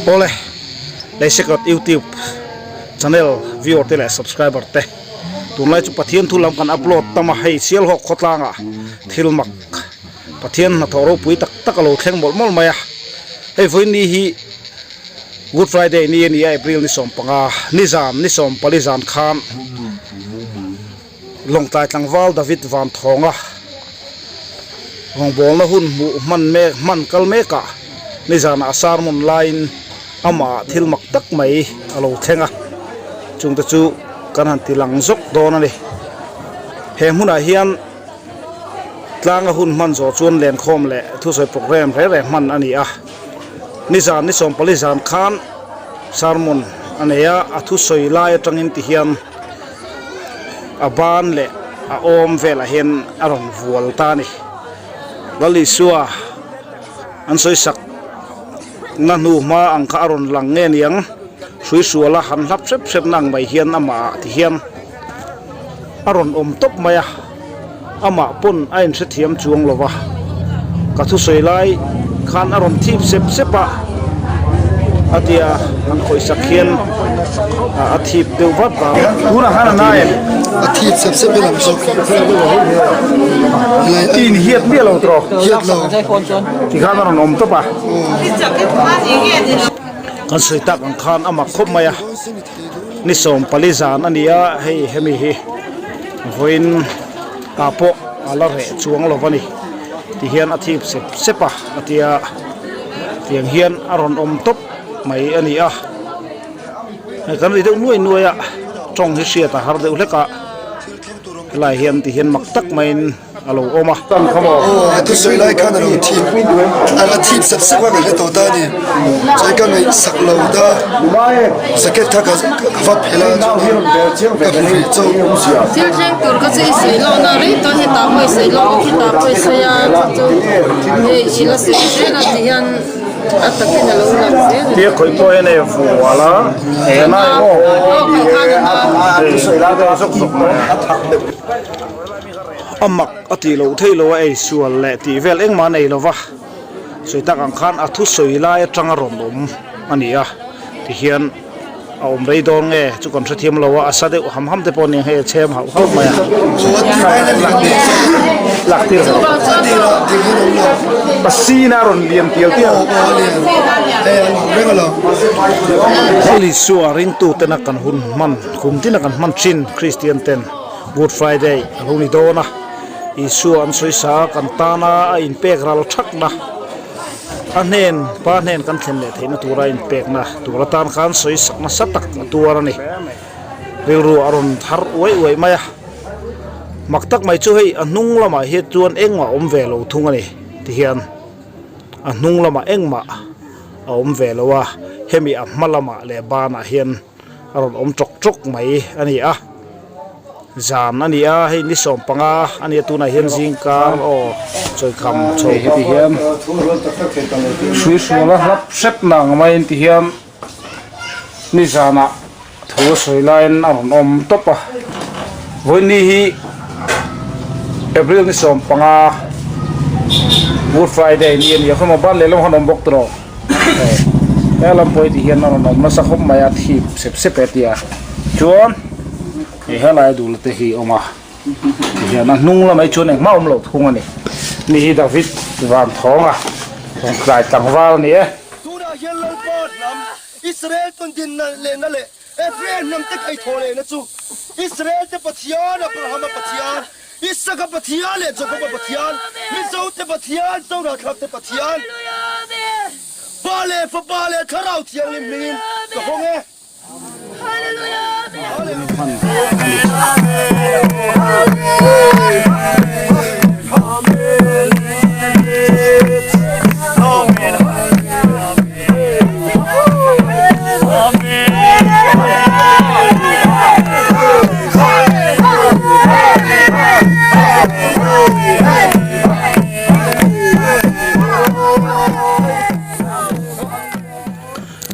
Awle Leisekawt YouTube channel viewer te leh subscriber te tunlai chu Pathian thu lam kan upload tam a, hei Sialhawk khawtlangah thil mak Pathian hnathawh ropui tak tak a lo thleng mawlh mawlh mai a, hei vawiin ni hi Good Friday ni a ni a, April ni 15 nizan ni 14 zan khan Lawngtlai tlangval David Vanthawnga rawngbawlna hun hmuh hman mek hman kal mekah nizanah a sermon laiin amah thil mak tak mai a lo thleng a, chungte chu kan han ti lang zawk dawn a ni. He hmunah hian tlanga hun hman zawh chuan lenkhawm leh thusawi program reng reng hman a ni a, nizan ni 14 zan khan sermon a nei a, a thusawi lai atangin ti hian. A ban leh a awm velah hian a rawn vual ta a ni. Lal Isua an sawi sak na hnu hma ang kha a rawn lang nge niang hrui suala han hlap hrep hrep na ang mai hian amah ah ti hian a rawn awm tawp mai a, amah pawn a inhrethiam chuang lo va, ka thusawi lai khan a rawn thip sep sep a, a tia han khawih sak hian a thip deuh vat vang a ti a ni. A thip sep sep in ang zawk I inhiat miah lo tawh? Hiat lo. Tikhan a rawn awm tawp a. Kan sawi tak ang khan a mak khawp mai a. Ni 14 zan a ni a, hei hemi hi vawiin ah pawh a la reh chuang lo a ni ti hian a thip sep sep a a tia tiang hian a rawn awm tawp mai a ni a hei kan ri deuh nuai nuai a tawng hi hriat a har deuh hlek a helai hian ti hian mak tak maiin. a lo awm a. Aw a thusawi lai khan a lo thip a thip sep sep a ka hre tawh ta a ni chuan ka ngaihsak lo ta jacket kha ka va phelh a chuan ka hmu ve chauh. Thil thleng tur ka chu i sawi lo na rei tawh hetah pawh i sawi lo a khitah pawh i sawi a chu chu hei i la sawi zel a ti hian a takin a lo lang zel a ni. Tia khawih pawh hian e vual a he na emaw A mak a tih loh theih loh a ei sual leh tih vel engmah a nei lo va, sawi tak ang khan a thusawi lai atanga rawn awm a ni a, tihian a awm rei dawn nge chu kan hrethiam lo a, a sa deuh ham ham te pawh nia hei a chhem hauh hauh mai a. Lak tir ve a sin a rawn lian tial tial. Lal Isua ringtutena kan hun hman kum tina kan hman thin Kristian ten. Good Friday a lo ni dawn a, Isua an sawi sa a, kan tana a inpek ral thakna, a hnen, pa hnen kan thlen leh theihna tura a inpekna tur atan khan sawi sak nasa tak a tuar a ni. Rilru a rawn thar uai uai mai a, mak tak mai chu hei a hnung lamah hian chuan engmah a awm ve lo thung a ni tihian a hnung lamah engmah a awm ve lo a, hemi a hma lamah leh banah hian a rawn awm tawk tawk mai a ni a zan a ni a hei ni 15 a ni a tunah hian zingkar aw chawikham chho heti hian hrui hrual a hlap hrep na ang maiin ti hian nizanah thu a sawi laiin a rawn awm tawp a vawiin hi April ni 15 Good Friday ni a ni a khaw ban lehlam khan awm bawk tawh. He lam pawh hi ti hian a rawn awm nasa khawp mai a thip sep sep e tia chuan hei helai a dul te hi a awm a ti hian a hnung lamah hi chuan engmah a awm loh thung a ni ni hi David Vanthawnga Lawngtlai tlangval a ni e. Tunah hian Lalpa hnam Israel tawn dinna lehna leh Ephraim hnam te kaihthawh lehna chu Israel te Pathian, Abrahama Pathian, Isaka Pathian leh Jakoba Pathian, Mizote Pathian, Zorahthlakte Pathian, Pa leh Fapa leh Thlarau Thianghlim hmingin ka hawng e.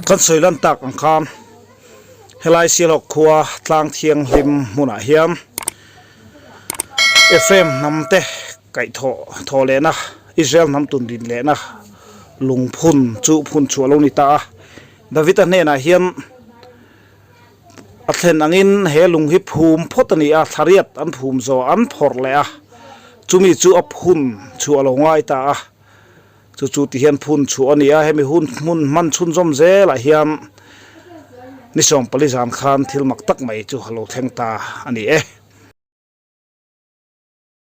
Kan sawi lan tak ang khan helai Sialhawk khua tlang thianghlim hmunah hian Ephraim hnam te kaihthawh thawh lehna Israel hnam tun din lehna lungphun chu phun chhuah lo ni ta a. David-a hnenah hian a thlen angin he lung hi phum phawt a ni a, thlariat an phum zawh an phawrh leh a, chumi chu a phun chhuah a lo ngai ta a, chu chu ti hian phun chhuah a ni a, hemi hun hmun hman chhunzawm zelah hian ni 14 zan khan thil mak tak mai chu a lo thleng ta a ni e.